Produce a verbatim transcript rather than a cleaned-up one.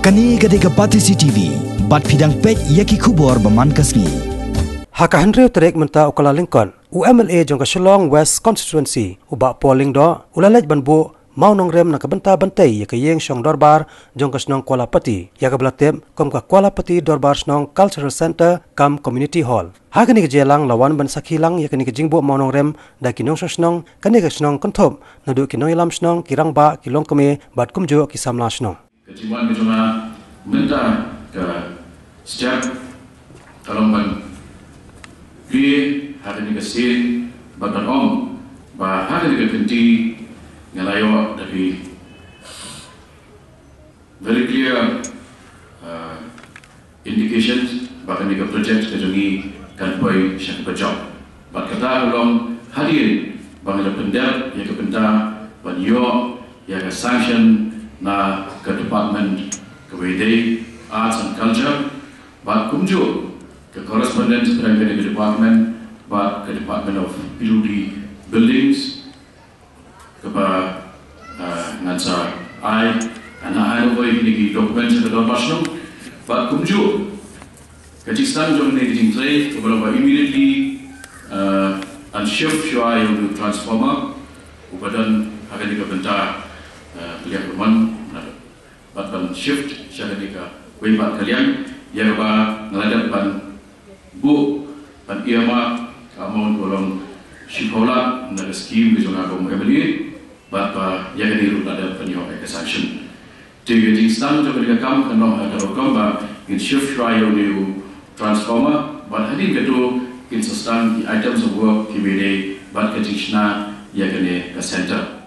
Kane ka dei ka Batesi T V, bad phi dang peit ïa ki khubor ba man ka sngi. Ha ka hynriew tarik mynta u Kyllalyngkot, u M L A jong ka Shillong West Constituency, u Bah Paul Lyngdoh, u la leit ban buh mawnongrem na ka bynta ban tei ïa ka ïing shong dorbar jong ka shnong Kualapati, ïa kaba la tip kum ka Kualapati Dorbar Shnong Cultural Centre cum Community Hall. Ha kane ka jingïalang la wan ban sakhi lang ïa kane ka jingbuh mawnongrem da ki nongshong shnong, kane ka shnong kynthup naduh ki nongïalam shnong, ki rangbah, ki longkmie bad kumjuh ki samla shnong. Ka jingwan ka jong nga mynta ka step ka long ban plie ha kane ka sien bad ban ong ba ha kane ka kynti nga la ïoh da ki very clear, uh, indications ba kane ka project ka jong ngi kan poi sha kaba jop. Bad kata ka long hadien ba nga la pyndep ïa ka bynta ban ïoh ïa ka sanction na ka department kaba ïadei Arts and Culture, bad kumjuh ka correspondence pdeng kane ka department bad ka Department of P W D Buildings, kaba, ah, ngan sa ai, ngan ai noh ïa kine ki document sha ka dorbar shnong. Bad kumjuh ka jingsdang jong kane ka jingtrei kaba long ba immediately, ah, yn shift shuwa ïa u transformer uba don ha kane ka bynta, ah, Pylliang Pynmon, bad ban shift sha kane kawei pat ka liang, ïa kaba nga la dep ban buh ban earmark ka amount ba long shiphew lak na ka scheme ka jong nga kum M L A, bad ba ïa kane ruh la dep ban ïoh ïa ka sanction. Te ka jingsdang jong kane ka kam kan long ha ka rukom ba ngin shift shuwa ïa une u transformer, bad hadien katto kin sa sdang ki items of work kiba ïadei bad ka jingshna ïa kane ka centre.